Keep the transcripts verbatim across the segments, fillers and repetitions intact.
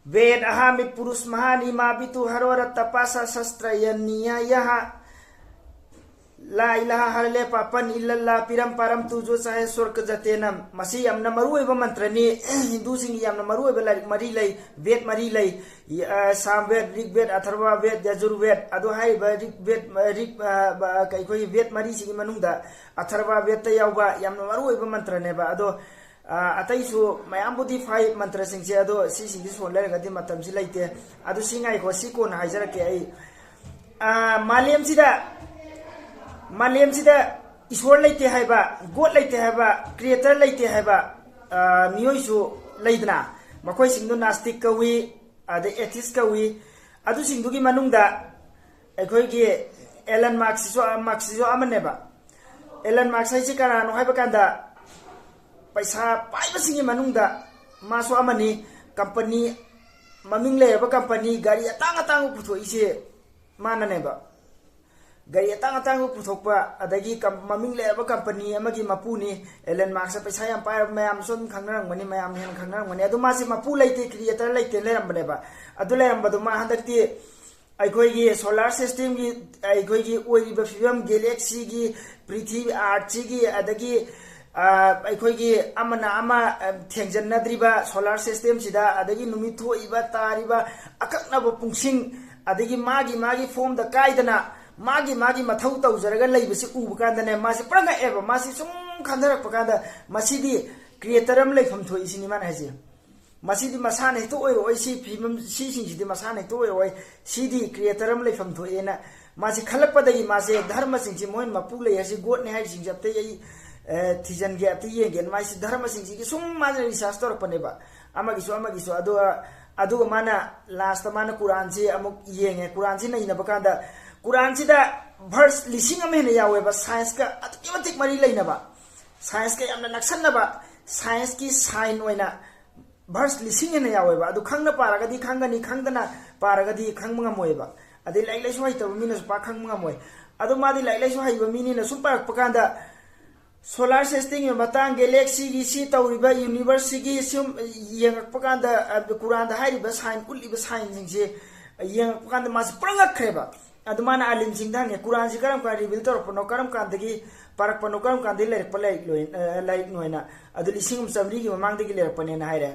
Ved ahami purus mahani mabitu harora tapasa sastra yaniya yaha la ilaha harle papan illallah piram param tujo sahe swarga jatenam. ꯃꯁꯤ ꯌꯥꯝꯅ ꯃꯔꯨꯑꯣꯏꯕ ꯃꯟꯇ꯭ꯔꯅꯤ꯫ ꯍꯤꯟꯗꯨꯁꯤꯡꯒꯤ ꯌꯥꯝꯅ ꯃꯔꯨꯑꯣꯏꯕ ꯂꯥꯏꯔꯤꯛ ꯃꯔꯤ ꯂꯩ, ꯕꯦꯗ ꯃꯔꯤ ꯂꯩ꯫ ꯁꯥꯝ bed, Rig bed, Atharva bed, Yajur bed. ꯑꯗꯣ ꯍꯥꯏꯔꯤꯕ ꯔꯤꯛ ꯕꯦꯗ, ꯔꯤꯛ, ꯑ, ꯑꯩꯈꯣꯏꯒꯤ ꯕꯦꯗ ꯃꯔꯤꯁꯤꯒꯤ ꯃꯅꯨꯡꯗ ꯑꯊꯔꯕ ꯕꯦꯗꯇ ꯌꯥꯎꯕ ꯌꯥꯝꯅ ꯃꯔꯨꯑꯣꯏꯕ ꯃꯟꯇ꯭ꯔꯅꯦꯕ꯫ ꯑꯗꯣ ꯑ, ꯑꯇꯩꯁꯨ ꯃꯌꯥꯝꯕꯨꯗꯤ ꯐꯩ ꯃꯟꯇ꯭ꯔꯁꯤꯡꯁꯦ, ꯑꯗꯣ ꯁꯤꯁꯤꯡꯁꯤ ꯁꯣꯟ ꯂꯩꯔꯒꯗꯤ ꯃꯇꯝꯁꯤ ꯂꯩꯇꯦ꯫ ꯑꯗꯨ ꯁꯤ ꯉꯥꯏꯈꯣ, ꯁꯤ ꯀꯣꯟꯅ ꯍꯥꯏꯖꯔꯛꯀꯦ ꯑꯩ꯫ ꯑ, ꯃꯥꯂꯦꯝꯁꯤꯗ, ꯃꯥꯂꯦꯝꯁꯤꯗ ꯏꯁꯣꯔ ꯂꯩꯇꯦ ꯍꯥꯏꯕ, ꯒꯣꯗ ꯂꯩꯇꯦ ꯍꯥꯏꯕ, ꯀ꯭ꯔꯤꯌꯦꯇꯔ ꯂꯩꯇꯦ ꯍꯥꯏꯕ, ꯑ, ꯃꯤꯑꯣꯏꯁꯨ ꯂꯩꯗꯅ, ꯃꯈꯣꯏꯁꯤꯡꯗꯨ ꯅꯥꯁꯇꯤꯛ ꯀꯧꯏ, ꯑꯗꯩ ꯑꯦꯊꯤꯁ ꯀꯧꯏ꯫ ꯑꯗꯨꯁꯤꯡꯗꯨꯒꯤ ꯃꯅꯨꯡꯗ ꯑꯩꯈꯣꯏꯒꯤ ꯑꯦꯂꯟ ꯃꯥꯛꯁꯤꯁꯨ, ꯃꯥꯛꯁꯤꯁꯨ ꯑꯃꯅꯦꯕ꯫ ꯑꯦꯂꯟ ꯃꯥꯛꯁ ꯍꯥꯏꯁꯤ ꯀꯅꯥꯅꯣ ꯍꯥꯏꯕ ꯀꯥꯟꯗ, ꯄꯩꯁꯥ ꯄꯥꯏꯕꯁꯤꯡꯒꯤ ꯃꯅꯨꯡꯗ ꯃꯥꯁꯨ ꯑꯃꯅꯤ꯫ ꯀꯝꯄꯅꯤ ꯃꯃꯤꯡ ꯂꯩꯔꯕ ꯀꯝꯄꯅꯤ, ꯒꯥꯔꯤ ꯑꯇꯥꯡ ꯑꯇꯥꯡꯕ ꯄꯨꯊꯣꯛꯏꯁꯦ ꯃꯥꯅꯅꯦꯕ꯫ ꯒꯥꯔꯤ ꯑꯇꯥꯡ ꯑꯇꯥꯡꯕ ꯄꯨꯊꯣꯛꯄ, ꯑꯗꯒꯤ ꯀꯝ-, ꯃꯃꯤꯡ ꯂꯩꯔꯕ ꯀꯝꯄꯅꯤ ꯑꯃꯒꯤ ꯃꯄꯨꯅꯤ꯫ ꯑꯦꯂꯟ ꯃꯥꯛꯁ ꯄꯩꯁꯥ ꯌꯥꯝ ꯄꯥꯏꯔꯕ ꯃꯌꯥꯝꯁꯨ ꯑꯗꯨꯝ ꯈꯪꯅꯔꯝꯒꯅꯤ, ꯃꯌꯥꯝꯅ ꯍꯦꯟꯅ ꯈꯪꯅꯔꯝꯒꯅꯤ꯫ ꯑꯗꯨ ꯃꯥꯁꯦ ꯃꯄꯨ ꯂꯩꯇꯦ, ꯀ꯭ꯔꯤꯌꯦꯇꯔ ꯂꯩꯇꯦ ꯂꯩꯔꯝꯕꯅꯦꯕ꯫ ꯑꯗꯨ ꯂꯩꯔꯝꯕꯗꯣ ꯃꯥ ꯍꯟꯗꯛꯇꯤ ꯑꯩꯈꯣꯏꯒꯤ ꯁꯣꯂꯥꯔ ꯁꯤꯁꯇꯦꯝꯒꯤ, ꯑꯩꯈꯣꯏꯒꯤ ꯑꯣꯏꯔꯤꯕ ꯐꯤꯕꯝ, ꯒꯦꯂꯦꯛꯁꯤꯒꯤ, ꯄ꯭ꯔꯤꯊꯤꯕꯤ, ꯑꯥꯔꯠꯁꯤꯒꯤ, ꯑꯗꯒꯤ, ꯑ, ꯑꯩꯈꯣꯏꯒꯤ ꯑꯃꯅ ꯑꯃ, ꯑ, ꯊꯦꯡꯖꯤꯟꯅꯗ꯭ꯔꯤꯕ ꯁꯣꯂꯥꯔ ꯁꯤꯁꯇꯦꯝꯁꯤꯗ, ꯑꯗꯒꯤ ꯅꯨꯃꯤꯠ ꯊꯣꯛꯏꯕ, ꯇꯥꯔꯤꯕ ꯑꯀꯛꯅꯕ ꯄꯨꯡꯁꯤꯡ, ꯑꯗꯒꯤ ꯃꯥꯒꯤ ꯃꯥꯒꯤ ꯐꯣꯝꯗ ꯀꯥꯏꯗꯅ ꯃꯥꯒꯤ ꯃꯥꯒꯤ ꯃꯊꯧ ꯇꯧꯖꯔꯒ ꯂꯩꯕꯁꯤ ꯎꯕ ꯀꯥꯟꯗꯅꯦ, ꯃꯥꯁꯤ ꯄꯨꯔꯥ ꯉꯛꯑꯦꯕ꯫ ꯃꯥꯁꯤ ꯁꯨꯝ ꯈꯟꯊꯔꯛꯄ ꯀꯥꯟꯗ, ꯃꯁꯤꯗꯤ ꯀ꯭ꯔꯤꯌꯦꯇꯔ ꯑꯃ ꯂꯩꯐꯝ ꯊꯣꯛꯏ ꯁꯤꯅꯤ ꯃꯥꯅ ꯍꯥꯏꯁꯦ꯫ ꯃꯁꯤꯗꯤ ꯃꯁꯥꯅ ꯍꯦꯛꯇ ꯑꯣꯏꯔꯛꯑꯣꯏ, ꯁꯤ ꯐꯤꯕꯝ, ꯁꯤꯁꯤꯡꯁꯤꯗꯤ ꯃꯁꯥꯅ ꯍꯦꯛꯇ ꯑꯣꯏꯔꯛꯑꯣꯏ, ꯁꯤꯗꯤ ꯀ꯭ꯔꯤꯌꯦꯇꯔ ꯑꯃ ꯂꯩꯐꯝ ꯊꯣꯛꯑꯦꯅ ꯃꯥꯁꯤ ꯈꯜꯂꯛꯄꯗꯒꯤ ꯃꯥꯁꯦ ꯙꯔꯃꯁꯤꯡꯁꯤ, ꯃꯣꯏꯅ ꯃꯄꯨ ꯂꯩ ꯍꯥꯏꯁꯤ, ꯒꯣꯗꯅꯦ ꯍꯥꯏꯔꯤꯁꯤꯡꯁꯦ ꯑꯝꯇ ꯑꯩ, ꯑꯦ, ꯊꯤꯖꯤꯟꯒꯦ, ꯑꯝꯇ ꯌꯦꯡꯒꯦꯅ ꯃꯥꯁꯤ ꯙꯔꯃꯁꯤꯡꯁꯤꯒꯤ ꯁꯨꯝ ꯃꯥꯅ ꯔꯤꯁꯥꯔꯁ ꯇꯧꯔꯛꯄꯅꯦꯕ, ꯑꯃꯒꯤꯁꯨ ꯑꯃꯒꯤꯁꯨ꯫ ꯑꯗꯨꯒ, ꯑꯗꯨꯒ ꯃꯥꯅ ꯂꯥꯁꯇ ꯃꯥꯅ ꯀꯨꯔꯥꯟꯁꯤ ꯑꯃꯨꯛ ꯌꯦꯡꯉꯦ꯫ ꯀꯨꯔꯥꯟꯁꯤ ꯅꯩꯅꯕ ꯀꯥꯟꯗ ꯀꯨꯔꯥꯟꯁꯤꯗ ꯚꯔꯁ ꯂꯤꯁꯤꯡ ꯑꯃ ꯍꯦꯟꯅ ꯌꯥꯎꯋꯦꯕ, ꯁꯥꯏꯟꯁꯀ ꯑꯗꯨꯛꯀꯤ ꯃꯇꯤꯛ ꯃꯔꯤ ꯂꯩꯅꯕ, ꯁꯥꯏꯟꯁꯀ ꯌꯥꯝꯅ ꯅꯛꯁꯟꯅꯕ, ꯁꯥꯏꯟꯁꯀꯤ ꯁꯥꯏꯟ ꯑꯣꯏꯅ ꯚꯔꯁ ꯂꯤꯁꯤꯡ ꯍꯦꯟꯅ ꯌꯥꯎꯋꯦꯕ꯫ ꯑꯗꯨ ꯈꯪꯅ ꯄꯥꯔꯒꯗꯤ ꯈꯪꯒꯅꯤ, ꯈꯪꯗꯅ ꯄꯥꯔꯒꯗꯤ ꯈꯪꯕ ꯉꯝꯃꯣꯏꯕ꯫ ꯑꯗꯩ ꯂꯥꯏꯔꯤꯛ ꯂꯥꯏꯁꯨ ꯍꯩꯇꯕ ꯃꯤꯅꯁꯨ ꯄꯥꯛ ꯈꯪꯕ ꯉꯝꯃꯣꯏ꯫ ꯑꯗꯣ ꯃꯥꯗꯤ ꯂꯥꯏꯔꯤꯛ ꯂꯥꯏꯁꯨ ꯍꯩꯕ ꯃꯤꯅꯤꯅ ꯁꯨꯝ ꯄꯥꯔꯛꯄ ꯀꯥꯟꯗ ꯁꯣꯂꯥꯔ ꯁꯤꯁꯇꯦꯝꯒꯤ ꯃꯇꯥꯡ, ꯒꯦꯂꯦꯛꯁꯤꯒꯤ, ꯁꯤ ꯇꯧꯔꯤꯕ ꯌꯨꯅꯤꯚꯔꯁꯀꯤ ꯁꯨꯝ ꯌꯦꯡꯉꯛꯄ ꯀꯥꯟꯗ, ꯑ, ꯀꯨꯔꯥꯟꯗ ꯍꯥꯏꯔꯤꯕ ꯁꯥꯏꯟ, ꯎꯠꯂꯤꯕ ꯁꯥꯏꯟꯁꯤꯡꯁꯦ ꯌꯦꯡꯉꯛꯄ ꯀꯥꯟꯗ ꯃꯥꯁꯦ ꯄꯨꯔꯥ ꯉꯛꯈ꯭ꯔꯦꯕ꯫ ꯑꯗꯨ ꯃꯥꯅ ꯑꯥꯂꯤꯝꯁꯤꯡꯗ ꯍꯪꯉꯦ, "ꯀꯨꯔꯥꯟꯁꯤ ꯀꯔꯝ ꯀꯥꯟꯗ ꯔꯤꯚꯤꯜ ꯇꯧꯔꯛꯄꯅꯣ, ꯀꯔꯝ ꯀꯥꯟꯗꯒꯤ ꯄꯥꯔꯛꯄꯅꯣ, ꯀꯔꯝ ꯀꯥꯟꯗꯒꯤ ꯂꯩꯔꯛꯄ ꯂꯥꯏꯔꯤꯛꯅꯣ?" ꯑ, ꯂꯥꯏꯔꯤꯛꯅꯣ ꯍꯥꯏꯅ꯫ "ꯑꯗꯨ ꯂꯤꯁꯤꯡ ꯑꯃ ꯆꯥꯃꯔꯤꯒꯤ ꯃꯃꯥꯡꯗꯒꯤ ꯂꯩꯔꯛꯄꯅꯦꯅ" ꯍꯥꯏꯔꯦ꯫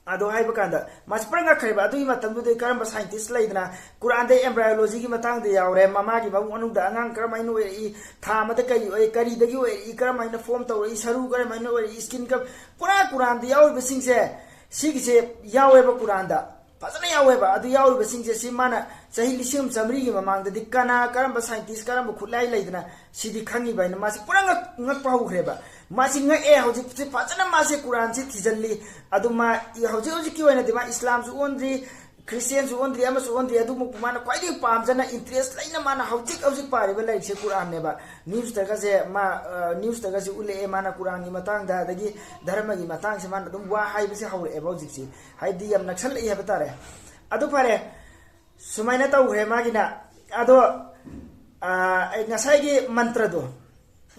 ꯑꯗꯣ ꯍꯥꯏꯕ ꯀꯥꯟꯗ ꯃꯥꯁꯦ ꯄꯨꯔꯥ ꯉꯛꯈ꯭ꯔꯦꯕ꯫ ꯑꯗꯨꯒꯤ ꯃꯇꯝꯗꯨꯗ ꯀꯔꯝꯕ ꯁꯥꯏꯟꯇꯤꯁ ꯂꯩꯗꯅ, ꯀꯨꯔꯥꯟꯗ ꯑꯦꯝꯕ꯭ꯔꯥꯏꯑꯣꯂꯣꯖꯤꯒꯤ ꯃꯇꯥꯡꯗ ꯌꯥꯎꯔꯦ, ꯃꯃꯥꯒꯤ ꯃꯕꯨꯛ ꯃꯅꯨꯡꯗ ꯑꯉꯥꯡ ꯀꯔꯝꯍꯥꯏꯅ ꯑꯣꯏꯔꯛꯏ, ꯊꯥ ꯑꯃꯗ ꯀꯔꯤ ꯑꯣꯏ, ꯀꯔꯤꯗꯒꯤ ꯑꯣꯏꯔꯛꯏ, ꯀꯔꯝꯍꯥꯏꯅ ꯐꯣꯝ ꯇꯧꯔꯛꯏ, ꯁꯔꯨ ꯀꯔꯝꯍꯥꯏꯅ ꯑꯣꯏꯔꯛꯏ, ꯁ꯭ꯀꯤꯟ ꯀ-, ꯄꯨꯔꯥ ꯀꯨꯔꯥꯟꯗ ꯌꯥꯎꯔꯤꯕꯁꯤꯡꯁꯦ, ꯁꯤꯒꯤꯁꯦ ꯌꯥꯎꯋꯦꯕ ꯀꯨꯔꯥꯟꯗ꯫ ꯐꯖꯅ ꯌꯥꯎꯋꯦꯕ꯫ ꯑꯗꯨ ꯌꯥꯎꯔꯤꯕꯁꯤꯡꯁꯦ ꯁꯤ ꯃꯥꯅ ꯆꯍꯤ ꯂꯤꯁꯤꯡ ꯑꯃ ꯆꯥꯃꯔꯤꯒꯤ ꯃꯃꯥꯡꯗꯗꯤ ꯀꯅꯥ, ꯀꯔꯝꯕ ꯁꯥꯏꯟꯇꯤꯁ, ꯀꯔꯝꯕ ꯈꯨꯠꯂꯥꯏ ꯂꯩꯗꯅ ꯁꯤꯗꯤ ꯈꯪꯉꯤꯕ ꯍꯥꯏꯅ ꯃꯥꯁꯤ ꯄꯨꯔꯥ ꯉꯛ-, ꯉꯛꯄ ꯍꯧꯈ꯭ꯔꯦꯕ꯫ ꯃꯥꯁꯤ ꯉꯛꯑꯦ, ꯍꯧꯖꯤꯛꯁꯤ ꯐꯖꯅ ꯃꯥꯁꯦ ꯀꯨꯔꯥꯟꯁꯤ ꯊꯤꯖꯤꯜꯂꯤ꯫ ꯑꯗꯨ ꯃꯥ ꯏ-, ꯍꯧꯖꯤꯛ ꯍꯧꯖꯤꯛꯀꯤ ꯑꯣꯏꯅꯗꯤ ꯃꯥ ꯏꯁꯂꯥꯝꯁꯨ ꯑꯣꯟꯗ꯭ꯔꯤ, ꯈ꯭ꯔꯤꯁꯇꯤꯌꯥꯟꯁꯨ ꯑꯣꯟꯗ꯭ꯔꯤ, ꯑꯃꯁꯨ ꯑꯣꯟꯗ꯭ꯔꯤ꯫ ꯑꯗꯨꯕꯨ ꯃꯥꯅ ꯈ꯭ꯋꯥꯏꯗꯒꯤ ꯄꯥꯝꯖꯅ, ꯏꯟꯇꯔꯦꯁ ꯂꯩꯅ ꯃꯥꯅ ꯍꯧꯖꯤꯛ ꯍꯧꯖꯤꯛ ꯄꯥꯔꯤꯕ ꯂꯥꯏꯔꯤꯛꯁꯦ ꯀꯨꯔꯥꯟꯅꯦꯕ꯫ ꯅ꯭ꯌꯨꯁꯇꯒꯁꯦ ꯃꯥ, ꯑ, ꯅ꯭ꯌꯨꯁꯇꯒꯁꯦ ꯎꯠꯂꯛꯑꯦ ꯃꯥꯅ ꯀꯨꯔꯥꯟꯒꯤ ꯃꯇꯥꯡꯗ, ꯑꯗꯒꯤ ꯙꯔꯃꯒꯤ ꯃꯇꯥꯡꯁꯦ ꯃꯥꯅ ꯑꯗꯨꯝ ꯋꯥ ꯍꯥꯏꯕꯁꯦ ꯍꯧꯔꯛꯑꯦꯕ ꯍꯧꯖꯤꯛꯁꯤ꯫ ꯍꯥꯏꯕꯗꯤ ꯌꯥꯝ ꯅꯛꯁꯜꯂꯛꯏ ꯍꯥꯏꯕ ꯇꯥꯔꯦ꯫ ꯑꯗꯨ ꯐꯔꯦ, ꯁꯨꯃꯥꯏꯅ ꯇꯧꯈ꯭ꯔꯦ ꯃꯥꯒꯤꯅ꯫ ꯑꯗꯣ, ꯑ, ꯑꯩ ꯉꯁꯥꯏꯒꯤ ꯃꯟꯇ꯭ꯔꯗꯣ,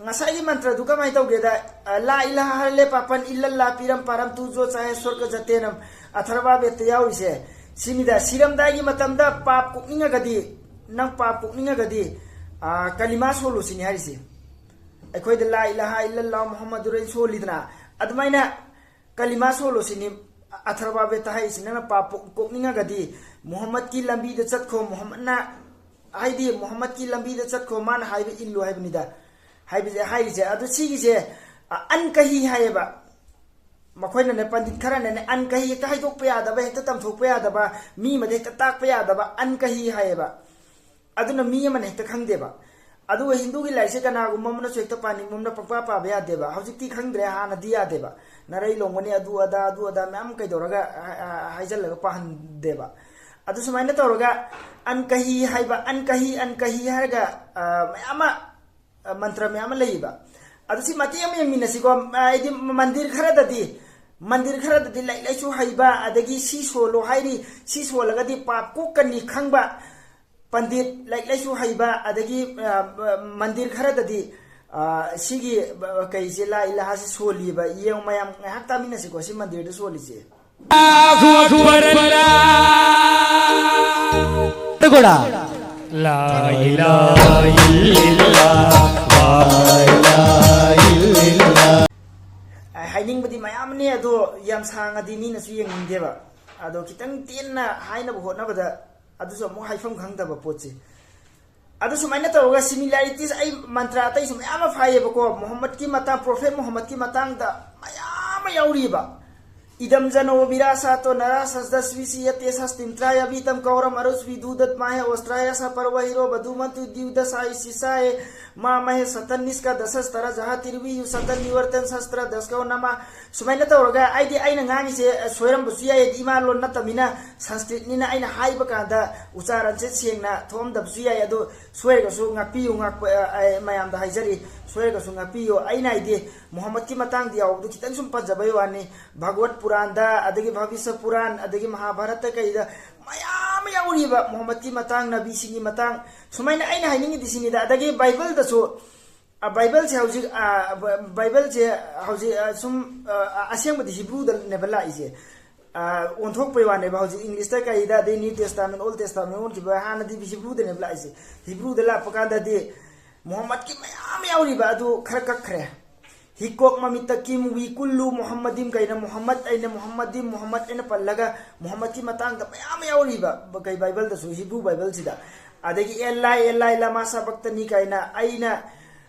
ꯉꯁꯥꯏꯒꯤ ꯃꯟꯇ꯭ꯔꯗꯨ ꯀꯃꯥꯏꯅ ꯇꯧꯒꯦꯗ, ꯑ, "ꯂꯥ ꯏꯂꯥꯍ ꯍꯔꯂꯦ ꯄꯥꯄꯟ ꯏꯜꯂꯜꯂꯥ ꯄꯤꯔꯝ ꯄꯥꯔꯝ ꯇꯨ ꯖꯣ ꯆꯥꯍꯦ ꯁ꯭ꯋꯔꯒ ꯖꯇꯦꯅꯝ", ꯑꯊꯔꯕꯥꯕꯦꯠꯇ ꯌꯥꯎꯔꯤꯁꯦ ꯁꯤꯅꯤꯗ꯫ ꯁꯤꯔꯝꯗꯥꯏꯒꯤ ꯃꯇꯝꯗ ꯄꯥꯞ ꯀꯣꯛꯅꯤꯡꯉꯒꯗꯤ, ꯅꯪ ꯄꯥꯞ ꯀꯣꯛꯅꯤꯡꯉꯒꯗꯤ, ꯑ, ꯀꯂꯤꯃꯥ ꯁꯣꯜꯂꯨ ꯁꯤꯅꯤ ꯍꯥꯏꯔꯤꯁꯦ꯫ ꯑꯩꯈꯣꯏꯗ "ꯂꯥ ꯏꯂꯥꯍ ꯏꯜꯂꯜꯂꯥꯍ ꯃꯨꯍꯝꯃꯗꯨꯔ" ꯁꯣꯜꯂꯤꯗꯅ, ꯑꯗꯨꯃꯥꯏꯅ ꯀꯂꯤꯃꯥ ꯁꯣꯜꯂꯣ ꯁꯤꯅꯤ꯫ ꯑꯊꯔꯕꯥꯕꯦꯠꯇ ꯍꯥꯏꯔꯤꯁꯤ, "ꯅꯪꯅ ꯄꯥꯞ ꯄꯣꯛ-, ꯀꯣꯛꯅꯤꯡꯉꯒꯗꯤ ꯃꯨꯍꯝꯃꯗꯀꯤ ꯂꯝꯕꯤꯗ ꯆꯠꯈꯣ", ꯃꯨꯍꯝꯃꯗꯅ, ꯍꯥꯏꯗꯤ ꯃꯨꯍꯝꯃꯗꯀꯤ ꯂꯝꯕꯤꯗ ꯆꯠꯈꯣ, ꯃꯥꯅ ꯍꯥꯏꯕ ꯏꯜꯂꯨ ꯍꯥꯏꯕꯅꯤꯗ꯫ ꯍꯥꯏꯕꯁꯦ, ꯍꯥꯏꯔꯤꯁꯦ꯫ ꯑꯗꯨ ꯁꯤꯒꯤꯁꯦ, ꯑ, ꯑꯟ ꯀꯍꯤ ꯍꯥꯏꯌꯦꯕ꯫ ꯃꯈꯣꯏꯅꯅꯦ, ꯄꯟꯗꯤꯠ ꯈꯔꯅꯅꯦ, ꯑꯟ ꯀꯍꯤ ꯍꯦꯛꯇ ꯍꯥꯏꯗꯣꯛꯄ ꯌꯥꯗꯕ, ꯍꯦꯛꯇ ꯇꯝꯊꯣꯛꯄ ꯌꯥꯗꯕ, ꯃꯤ ꯑꯃꯗ ꯍꯦꯛꯇ ꯇꯥꯛꯄ ꯌꯥꯗꯕ, ꯑꯟ ꯀꯍꯤ ꯍꯥꯏꯌꯦꯕ꯫ ꯑꯗꯨꯅ ꯃꯤ ꯑꯃꯅ ꯍꯦꯛꯇ ꯈꯪꯗꯦꯕ꯫ ꯑꯗꯨꯒ ꯍꯤꯟꯗꯨꯒꯤ ꯂꯥꯏꯔꯤꯛꯁꯦ ꯀꯅꯥꯒꯨꯝꯕ ꯑꯃꯅꯁꯨ ꯍꯦꯛꯇ ꯄꯥꯅꯤꯡꯕ ꯑꯃꯅ ꯄꯪꯄꯥ ꯄꯥꯕ ꯌꯥꯗꯦꯕ꯫ ꯍꯧꯖꯤꯛꯇꯤ ꯈꯪꯗ꯭ꯔꯦ, ꯍꯥꯟꯅꯗꯤ ꯌꯥꯗꯦꯕ꯫ ꯅꯔꯩ ꯂꯣꯡꯒꯅꯤ, ꯑꯗꯨ ꯑꯗꯥ, ꯑꯗꯨ ꯑꯗꯥ ꯃꯌꯥꯝ ꯀꯩꯗꯧꯔꯒ, ꯑ, ꯑ, ꯍꯥꯏꯖꯜꯂꯒ ꯄꯥꯍꯟꯗꯦꯕ꯫ ꯑꯗꯨ ꯁꯨꯃꯥꯏꯅ ꯇꯧꯔꯒ ꯑꯟ ꯀꯍꯤ ꯍꯥꯏꯕ, ꯑꯟ ꯀꯍꯤ, ꯑꯟ ꯀꯍꯤ ꯍꯥꯏꯔꯒ, ꯑ, ꯃꯌꯥꯝ ꯑꯃ, ꯑ, ꯃꯟꯇ꯭ꯔ ꯃꯌꯥꯝ ꯑꯃ ꯂꯩꯌꯦꯕ꯫ ꯑꯗꯨ ꯁꯤ ꯃꯇꯦꯛ ꯑꯃ ꯌꯦꯡꯃꯤꯟꯅꯁꯤꯀꯣ꯫ ꯑ, ꯍꯥꯏꯗꯤ ꯃꯟꯗꯤꯔ ꯈꯔꯗꯗꯤ, ꯃꯟꯗꯤꯔ ꯈꯔꯗꯗꯤ ꯂꯥꯏꯔꯤꯛ ꯂꯥꯏꯁꯨ ꯍꯩꯕ, ꯑꯗꯒꯤ ꯁꯤ ꯁꯣꯜꯂꯣ ꯍꯥꯏꯔꯤ, ꯁꯤ ꯁꯣꯜꯂꯒꯗꯤ ꯄꯥꯞ ꯀꯣꯛꯀꯅꯤ ꯈꯪꯕ, ꯄꯟꯗꯤꯠ, ꯂꯥꯏꯔꯤꯛ ꯂꯥꯏꯁꯨ ꯍꯩꯕ, ꯑꯗꯒꯤ, ꯑ, ꯃꯟꯗꯤꯔ ꯈꯔꯗꯗꯤ ꯑꯥ, ꯁꯤꯒꯤ, ꯑ, ꯀꯩꯁꯦ, ꯂꯥ ꯏꯂꯥꯍꯥꯁꯦ ꯁꯣꯜꯂꯤꯕ꯫ ꯌꯦꯡꯉꯨ ꯃꯌꯥꯝ, ꯉꯥꯏꯍꯥꯛ ꯇꯥꯃꯤꯟꯅꯁꯤꯀꯣ, ꯁꯤ ꯃꯟꯗꯤꯔꯗ ꯁꯣꯜꯂꯤꯁꯦ꯫ ꯑꯗꯨ ꯀꯣ꯫ لا إله إلا الله، لا إله إلا الله. ꯑ, ꯍꯥꯏꯅꯤꯡꯕꯗꯤ ꯃꯌꯥꯝꯅꯦ, ꯑꯗꯣ ꯌꯥꯝ ꯁꯥꯡꯉꯗꯤ ꯃꯤꯅꯁꯨ ꯌꯦꯡꯅꯤꯡꯗꯦꯕ꯫ ꯑꯗꯣ ꯈꯤꯇꯪ ꯇꯦꯟꯅ ꯍꯥꯏꯅꯕ ꯍꯣꯠꯅꯕꯗ ꯑꯗꯨꯁꯨ ꯑꯃꯨꯛ ꯍꯥꯏꯐꯝ ꯈꯪꯗꯕ ꯄꯣꯠꯁꯦ꯫ ꯑꯗꯨ ꯁꯨꯃꯥꯏꯅ ꯇꯧꯔꯒ similarities, ꯑꯩ ꯃꯟꯇ꯭ꯔ ꯑꯇꯩꯁꯨ ꯃꯌꯥꯝ ꯑꯃ ꯐꯥꯏꯌꯦꯕꯀꯣ, ꯃꯨꯍꯝꯃꯗꯀꯤ ꯃꯇꯥꯡ, ꯄ꯭ꯔꯣꯐꯦꯠ ꯃꯨꯍꯝꯃꯗꯀꯤ ꯃꯇꯥꯡꯗ ꯃꯌꯥꯝ ꯑꯃ ꯌꯥꯎꯔꯤꯕ꯫ ꯏꯗꯝ ꯖꯅꯣ ꯕꯤꯔꯥꯁꯥꯇꯣ ꯅꯔꯥ ꯁꯁꯗꯁ꯭ꯕꯤꯁꯤ ꯌꯇꯦ ꯁꯁꯇꯤꯝ ꯇ꯭ꯔꯥꯌꯥꯕꯤꯇꯝ ꯀꯧꯔꯝ ꯑꯔꯨꯁ꯭ꯕꯤ ꯗꯨꯗꯠ ꯃꯥꯍꯦ ꯑꯣꯁꯇ꯭ꯔꯥꯌꯥ ꯁꯥ ꯄꯔꯋꯥꯍꯤꯔꯣ ꯕꯗꯨꯃꯟꯇꯨ ꯗ꯭ꯌꯨꯗ ꯁꯥꯏ ꯁꯤꯁꯥꯍꯦ ꯃꯥ ꯃꯍꯦ ꯁꯇꯟ ꯅꯤꯁꯀ ꯗꯁꯁ ꯇꯔꯥ ꯖꯍꯥ ꯇꯤꯔꯨꯕꯤ ꯌꯨ ꯁꯇꯟ ꯅꯤꯋꯔꯇꯟ ꯁꯁꯇ꯭ꯔ ꯗꯁꯀꯧ ꯅꯃꯥ꯫ ꯁꯨꯃꯥꯏꯅ ꯇꯧꯔꯒ ꯑꯩꯗꯤ ꯑꯩꯅ ꯉꯥꯡꯉꯤꯁꯦ, ꯑ, ꯁꯣꯏꯔꯝꯕꯁꯨ ꯌꯥꯏ, ꯏꯃꯥ ꯂꯣꯟ ꯅꯠꯇꯕꯅꯤꯅ, ꯁꯪꯁꯀ꯭ꯔꯤꯠꯅꯤꯅ ꯑꯩꯅ ꯍꯥꯏꯕ ꯀꯥꯟꯗ ꯎꯆꯥꯔꯟꯁꯦ ꯁꯦꯡꯅ ꯊꯣꯛꯑꯝꯗꯕꯁꯨ ꯌꯥꯏ꯫ ꯑꯗꯨ ꯁꯣꯏꯔꯒꯁꯨ ꯉꯥꯛꯄꯤꯌꯨ, ꯉꯥꯛꯄ-, ꯑ, ꯑ, ꯃꯌꯥꯝꯗ ꯍꯥꯏꯖꯔꯤ, ꯁꯣꯏꯔꯒꯁꯨ ꯉꯥꯛꯄꯤꯌꯨ꯫ ꯑꯩꯅ ꯍꯥꯏꯗꯤ ꯃꯨꯍꯝꯃꯗꯀꯤ ꯃꯇꯥꯡꯗ ꯌꯥꯎꯕꯗꯨ ꯈꯤꯇꯪ ꯁꯨꯝ ꯄꯟꯖꯕꯩ ꯋꯥꯅꯤ꯫ ꯚꯒꯋꯠ ꯄꯨꯔꯥꯟꯗ, ꯑꯗꯒꯤ ꯚꯕꯤꯁ꯭ꯌ ꯄꯨꯔꯥꯟ, ꯑꯗꯒꯤ ꯃꯍꯥꯚꯥꯔꯠꯇ ꯀꯩꯗ ꯃꯌꯥꯝ ꯑꯃ ꯌꯥꯎꯔꯤꯕ ꯃꯨꯍꯝꯃꯗꯀꯤ ꯃꯇꯥꯡ, ꯅꯕꯤꯁꯤꯡꯒꯤ ꯃꯇꯥꯡ, ꯁꯨꯃꯥꯏꯅ ꯑꯩꯅ ꯍꯥꯏꯅꯤꯡꯉꯤꯗꯤ ꯁꯤꯅꯤꯗ꯫ ꯑꯗꯒꯤ ꯕꯥꯏꯕꯜꯗꯁꯨ, ꯑ, ꯕꯥꯏꯕꯜꯁꯦ ꯍꯧꯖꯤꯛ, ꯑ, ꯕ-, ꯕꯥꯏꯕꯜꯁꯦ ꯍꯧꯖꯤꯛ, ꯑ, ꯁꯨꯝ, ꯑ, ꯑꯁꯦꯡꯕꯗꯤ ꯍꯤꯕ꯭ꯔꯨꯗꯅꯦꯕ ꯂꯥꯛꯏꯁꯦ꯫ ꯑ, ꯑꯣꯟꯊꯣꯛꯄꯩ ꯋꯥꯅꯦꯕ꯫ ꯍꯧꯖꯤꯛ ꯏꯪꯂꯤꯁꯇ ꯀꯩꯗ, ꯑꯗꯩ New Testament, Old Testament ꯑꯣꯟꯈꯤꯕ, ꯍꯥꯟꯅꯗꯤ ꯍꯤꯕ꯭ꯔꯨꯗꯅꯦꯕ ꯂꯥꯛꯏꯁꯦ꯫ ꯍꯤꯕ꯭ꯔꯨꯗ ꯂꯥꯛꯄ ꯀꯥꯟꯗꯗꯤ ꯃꯨꯍꯝꯃꯗꯀꯤ ꯃꯌꯥꯝ ꯌꯥꯎꯔꯤꯕ ꯑꯗꯨ ꯈꯔ ꯀꯛꯈ꯭ꯔꯦ꯫ ꯍꯤꯀꯣꯛ ꯃꯃꯤꯠꯇ ꯀꯤꯝ ꯋꯤ ꯀꯨꯜꯂꯨ ꯃꯨꯍꯝꯃꯗꯤꯝ ꯀꯩꯅ ꯃꯨꯍꯝꯃꯗ ꯑꯩꯅ ꯃꯨꯍꯝꯃꯗꯤꯝ, ꯃꯨꯍꯝꯃꯗ ꯑꯩꯅ ꯄꯜꯂꯒ ꯃꯨꯍꯝꯃꯗꯀꯤ ꯃꯇꯥꯡꯗ ꯃꯌꯥꯝ ꯑꯃ ꯌꯥꯎꯔꯤꯕ ꯕ-, ꯀꯩ ꯕꯥꯏꯕꯜꯗꯁꯨ, ꯍꯤꯕ꯭ꯔꯨ ꯕꯥꯏꯕꯜꯁꯤꯗ꯫ ꯑꯗꯒꯤ ꯑꯦꯜ ꯂꯥꯏ, ꯑꯦꯜ ꯂꯥꯏ, ꯂꯃꯥ ꯁꯥꯕꯛꯇꯅꯤ ꯀꯥꯏꯅ, ꯑꯩꯅ,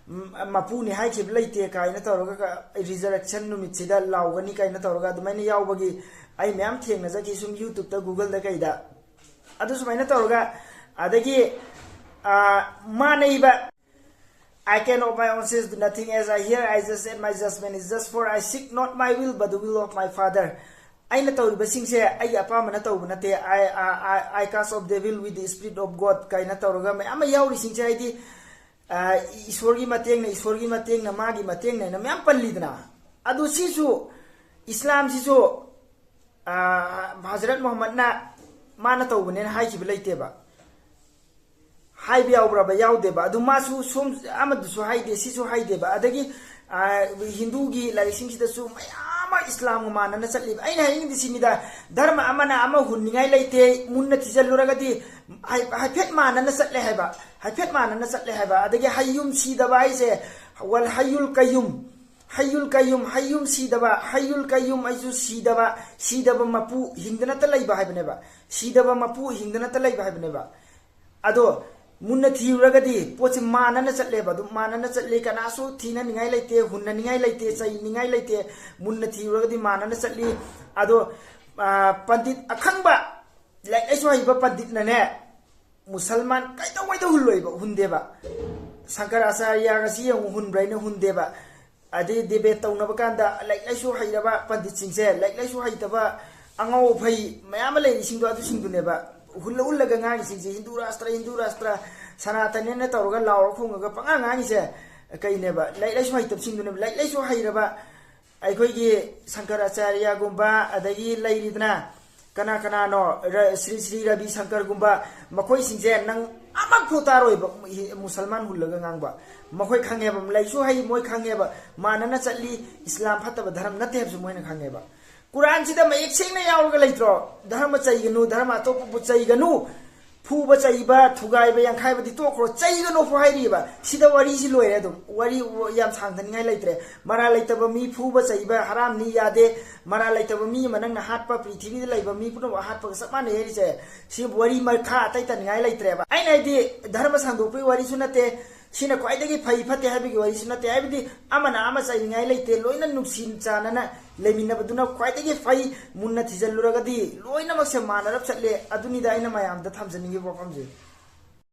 ꯝ, ꯃꯄꯨꯅꯤ ꯍꯥꯏꯈꯤꯕ ꯂꯩꯇꯦ ꯀꯥꯏꯅ ꯇꯧꯔꯒ, ꯀ-, resurrection ꯅꯨꯃꯤꯠꯁꯤꯗ ꯂꯥꯎꯒꯅꯤ ꯀꯥꯏꯅ ꯇꯧꯔꯒ ꯑꯗꯨꯃꯥꯏꯅ ꯌꯥꯎꯕꯒꯤ ꯑꯩ ꯃꯌꯥꯝ ꯊꯦꯡꯅꯖꯈꯤ ꯁꯨꯝ YouTubeꯇ, Googleꯗ ꯀꯩꯗ꯫ ꯑꯗꯨ ꯁꯨꯃꯥꯏꯅ ꯇꯧꯔꯒ, ꯑꯗꯒꯤ, ꯑ, ꯃꯥꯟꯅꯩꯕ꯫ I can of my own self do nothing, as I hear, I just, and my judgment is just, for I seek not my will, but the will of my Father. ꯑꯩꯅ ꯇꯧꯔꯤꯕꯁꯤꯡꯁꯦ ꯑꯩꯒꯤ ꯑꯄꯥꯝꯕꯅ ꯇꯧꯕ ꯅꯠꯇꯦ꯫ I, I, I, I cast off devil with the Spirit of God ꯀꯥꯏꯅ ꯇꯧꯔꯒ ꯃꯌꯥꯝ ꯑꯃ ꯌꯥꯎꯔꯤꯁꯤꯡꯁꯦ ꯍꯥꯏꯗꯤ, ꯑ, ꯏꯁꯣꯔꯒꯤ ꯃꯇꯦꯡꯅ, ꯏꯁꯣꯔꯒꯤ ꯃꯇꯦꯡꯅ, ꯃꯥꯒꯤ ꯃꯇꯦꯡꯅ ꯍꯥꯏꯅ ꯃꯌꯥꯝ ꯄꯜꯂꯤꯗꯅ꯫ ꯑꯗꯨ ꯁꯤꯁꯨ, ꯏꯁꯂꯥꯝꯁꯤꯁꯨ, ꯑ, ꯍꯖꯔꯠ ꯃꯨꯍꯝꯃꯗꯅ ꯃꯥꯅ ꯇꯧꯕꯅꯦꯅ ꯍꯥꯏꯈꯤꯕ ꯂꯩꯇꯦꯕ꯫ ꯍꯥꯏꯕ ꯌꯥꯎꯕ꯭ꯔꯕ? ꯌꯥꯎꯗꯦꯕ꯫ ꯑꯗꯨ ꯃꯥꯁꯨ ꯁꯣꯝ ꯑꯃꯗꯨꯁꯨ ꯍꯥꯏꯗꯦ, ꯁꯤꯁꯨ ꯍꯥꯏꯗꯦꯕ꯫ ꯑꯗꯒꯤ, ꯑ, ꯍꯤꯟꯗꯨꯒꯤ ꯂꯥꯏꯔꯤꯛꯁꯤꯡꯁꯤꯗꯁꯨ ꯃꯌꯥꯝ ꯑꯃ ꯏꯁꯂꯥꯝꯒ ꯃꯥꯟꯅꯅ ꯆꯠꯂꯤꯕ꯫ ꯑꯩꯅ ꯍꯥꯏꯅꯤꯡꯉꯤꯗꯤ ꯁꯤꯅꯤꯗ, ꯙꯔꯃ ꯑꯃꯅ ꯑꯃ ꯍꯨꯟꯅꯤꯡꯉꯥꯏ ꯂꯩꯇꯦ, ꯃꯨꯟꯅ ꯊꯤꯖꯤꯜꯂꯨꯔꯒꯗꯤ ꯍꯥꯏ-, ꯍꯥꯏꯐꯦꯠ ꯃꯥꯟꯅꯅ ꯆꯠꯂꯦ ꯍꯥꯏꯕ, ꯍꯥꯏꯐꯦꯠ ꯃꯥꯟꯅꯅ ꯆꯠꯂꯦ ꯍꯥꯏꯕ꯫ ꯑꯗꯒꯤ ꯍꯩꯌꯨꯝ ꯁꯤꯗꯕ ꯍꯥꯏꯁꯦ, ꯋꯜ ꯍꯩꯌꯨꯜ ꯀꯌꯨꯝ, ꯍꯩꯌꯨꯜ ꯀꯌꯨꯝ, ꯍꯩꯌꯨꯝ ꯁꯤꯗꯕ, ꯍꯩꯌꯨꯜ ꯀꯌꯨꯝ ꯑꯩꯁꯨ ꯁꯤꯗꯕ, ꯁꯤꯗꯕ ꯃꯄꯨ ꯍꯤꯡꯗꯅꯇ ꯂꯩꯕ ꯍꯥꯏꯕꯅꯦꯕ, ꯁꯤꯗꯕ ꯃꯄꯨ ꯍꯤꯡꯗꯅꯇ ꯂꯩꯕ ꯍꯥꯏꯕꯅꯦꯕ꯫ ꯑꯗꯣ ꯃꯨꯟꯅ ꯊꯤꯔꯨꯔꯒꯗꯤ ꯄꯣꯠꯁꯦ ꯃꯥꯟꯅꯅ ꯆꯠꯂꯦꯕ꯫ ꯑꯗꯨꯝ ꯃꯥꯟꯅꯅ ꯆꯠꯂꯤ, ꯀꯅꯥꯁꯨ ꯊꯤꯅꯅꯤꯡꯉꯥꯏ ꯂꯩꯇꯦ, ꯍꯨꯟꯅꯅꯤꯡꯉꯥꯏ ꯂꯩꯇꯦ, ꯆꯩꯅꯤꯡꯉꯥꯏ ꯂꯩꯇꯦ꯫ ꯃꯨꯟꯅ ꯊꯤꯔꯨꯔꯒꯗꯤ ꯃꯥꯟꯅꯅ ꯆꯠꯂꯤ꯫ ꯑꯗꯣ, ꯑ, ꯄꯟꯗꯤꯠ ꯑꯈꯪꯕ, ꯂꯥꯏꯔꯤꯛ ꯂꯥꯏꯁꯨ ꯍꯩꯕ ꯄꯟꯗꯤꯠꯅꯅꯦ, ꯃꯨꯁꯜꯃꯥꯟ ꯀꯩꯗꯧꯉꯩꯗ ꯍꯨꯜꯂꯣꯏꯕ? ꯍꯨꯟꯗꯦꯕ꯫ ꯁꯪꯀꯔꯥꯆꯥꯔꯌꯥꯒꯁꯤ ꯌꯦꯡꯉꯨ, ꯍꯨꯟꯕ꯭ꯔꯥ ꯍꯥꯏꯅ? ꯍꯨꯟꯗꯦꯕ꯫ ꯑꯗꯩ debate ꯇꯧꯅꯕ ꯀꯥꯟꯗ ꯂꯥꯏꯔꯤꯛ ꯂꯥꯏꯁꯨ ꯍꯩꯔꯕ ꯄꯟꯗꯤꯠꯁꯤꯡꯁꯦ, ꯂꯥꯏꯔꯤꯛ ꯂꯥꯏꯁꯨ ꯍꯩꯇꯕ ꯑꯉꯥꯎ ꯑꯐꯩ ꯃꯌꯥꯝ ꯑꯃ ꯂꯩꯔꯤꯁꯤꯡꯗꯣ, ꯑꯗꯨꯁꯤꯡꯗꯨꯅꯦꯕ ꯍꯨꯜꯂ ꯍꯨꯜꯂꯒ ꯉꯥꯡꯉꯤꯁꯤꯡꯁꯦ꯫ "ꯍꯤꯟꯗꯨ ꯔꯥꯁꯇ꯭ꯔ, ꯍꯤꯟꯗꯨ ꯔꯥꯁꯇ꯭ꯔ, ꯁꯅꯥꯇꯅꯤꯅ" ꯇꯧꯔꯒ ꯂꯥꯎꯔ ꯈꯣꯡꯉꯒ ꯄꯉꯥꯡ ꯉꯥꯡꯉꯤꯁꯦ ꯀꯩꯅꯦꯕ? ꯂꯥꯏꯔꯤꯛ ꯂꯥꯏꯁꯨ ꯍꯩꯇꯕꯁꯤꯡꯗꯨꯅꯦꯕ꯫ ꯂꯥꯏꯔꯤꯛ ꯂꯥꯏꯁꯨ ꯍꯩꯔꯕ ꯑꯩꯈꯣꯏꯒꯤ ꯁꯪꯀꯔꯥꯆꯥꯔꯌꯥꯒꯨꯝꯕ, ꯑꯗꯒꯤ ꯂꯩꯔꯤꯗꯅ, ꯀꯅꯥ ꯀꯅꯥꯅꯣ, ꯔ-, ꯁ꯭ꯔꯤ ꯁ꯭ꯔꯤ ꯔꯕꯤ ꯁꯪꯀꯔꯒꯨꯝꯕ, ꯃꯈꯣꯏꯁꯤꯡꯁꯦ ꯅꯪ ꯑꯃꯐꯥꯎ ꯇꯥꯔꯣꯏꯕ꯫ ꯃꯨꯁꯜꯃꯥꯟ ꯍꯨꯜꯂꯒ ꯉꯥꯡꯕ꯫ ꯃꯈꯣꯏ ꯈꯪꯉꯦꯕ, ꯂꯩꯁꯨ ꯍꯩ, ꯃꯣꯏ ꯈꯪꯉꯦꯕ, ꯃꯥꯟꯅꯅ ꯆꯠꯂꯤ, ꯏꯁꯂꯥꯝ ꯐꯠꯇꯕ ꯙꯔꯝ ꯅꯠꯇꯦ ꯍꯥꯏꯕꯁꯨ ꯃꯣꯏꯅ ꯈꯪꯉꯦꯕ꯫ ꯀꯨꯔꯥꯟꯁꯤꯗ ꯃꯌꯦꯛ ꯁꯦꯡꯅ ꯌꯥꯎꯔꯒ ꯂꯩꯇ꯭ꯔꯣ? ꯙꯔꯃ ꯆꯩꯒꯅꯨ, ꯙꯔꯃ ꯑꯇꯣꯞꯄꯕꯨ ꯆꯩꯒꯅꯨ, ꯐꯨꯕ ꯆꯩꯕ, ꯊꯨꯒꯥꯏꯕ, ꯌꯥꯡꯈꯥꯏꯕꯗꯤ ꯇꯣꯛꯈ꯭ꯔꯣ, ꯆꯩꯒꯅꯨ ꯐꯥꯎ ꯍꯥꯏꯔꯤꯕ꯫ ꯁꯤꯗ ꯋꯥꯔꯤꯁꯤ ꯂꯣꯏꯔꯦ꯫ ꯑꯗꯨꯝ ꯋꯥꯔꯤ ꯌꯥꯝ ꯁꯥꯡꯊꯅꯤꯡꯉꯥꯏ ꯂꯩꯇ꯭ꯔꯦ꯫ ꯃꯔꯥꯜ ꯂꯩꯇꯕ ꯃꯤ ꯐꯨꯕ ꯆꯩꯕ ꯍꯔꯥꯝꯅꯤ, ꯌꯥꯗꯦ꯫ ꯃꯔꯥꯜ ꯂꯩꯇꯕ ꯃꯤ ꯑꯃ ꯅꯪꯅ ꯍꯥꯠꯄ, ꯄ꯭ꯔꯤꯊꯤꯕꯤꯗ ꯂꯩꯕ ꯃꯤ ꯄꯨꯝꯅꯃꯛ ꯍꯥꯠꯄꯒ ꯆꯞ ꯃꯥꯟꯅꯩ ꯍꯥꯏꯔꯤꯁꯦ꯫ ꯁꯤ ꯋꯥꯔꯤ ꯃꯈꯥ ꯑꯇꯩ ꯇꯥꯅꯤꯡꯉꯥꯏ ꯂꯩꯇ꯭ꯔꯦꯕ꯫ ꯑꯩꯅ ꯍꯥꯏꯗꯤ, ꯙꯔꯃ ꯁꯟꯗꯣꯛꯄꯒꯤ ꯋꯥꯔꯤꯁꯨ ꯅꯠꯇꯦ, ꯁꯤꯅ ꯈ꯭ꯋꯥꯏꯗꯒꯤ ꯐꯩ ꯐꯠꯇꯦ ꯍꯥꯏꯕꯒꯤ ꯋꯥꯔꯤꯁꯨ ꯅꯠꯇꯦ꯫ ꯍꯥꯏꯕꯗꯤ, ꯑꯃꯅ ꯑꯃ ꯆꯩꯅꯤꯡꯉꯥꯏ ꯂꯩꯇꯦ, ꯂꯣꯏꯅ ꯅꯨꯡꯁꯤ ꯆꯥꯟꯅꯅ ꯂꯩꯃꯤꯟꯅꯕꯗꯨꯅ ꯈ꯭ꯋꯥꯏꯗꯒꯤ ꯐꯩ꯫ ꯃꯨꯟꯅ ꯊꯤꯖꯤꯜꯂꯨꯔꯒꯗꯤ ꯂꯣꯏꯅꯃꯛꯁꯦ ꯃꯥꯟꯅꯔꯞ ꯆꯠꯂꯦ꯫ ꯑꯗꯨꯅꯤꯗ ꯑꯩꯅ ꯃꯌꯥꯝꯗ ꯊꯝꯖꯅꯤꯡꯉꯤꯕ ꯋꯥꯐꯝꯁꯦ꯫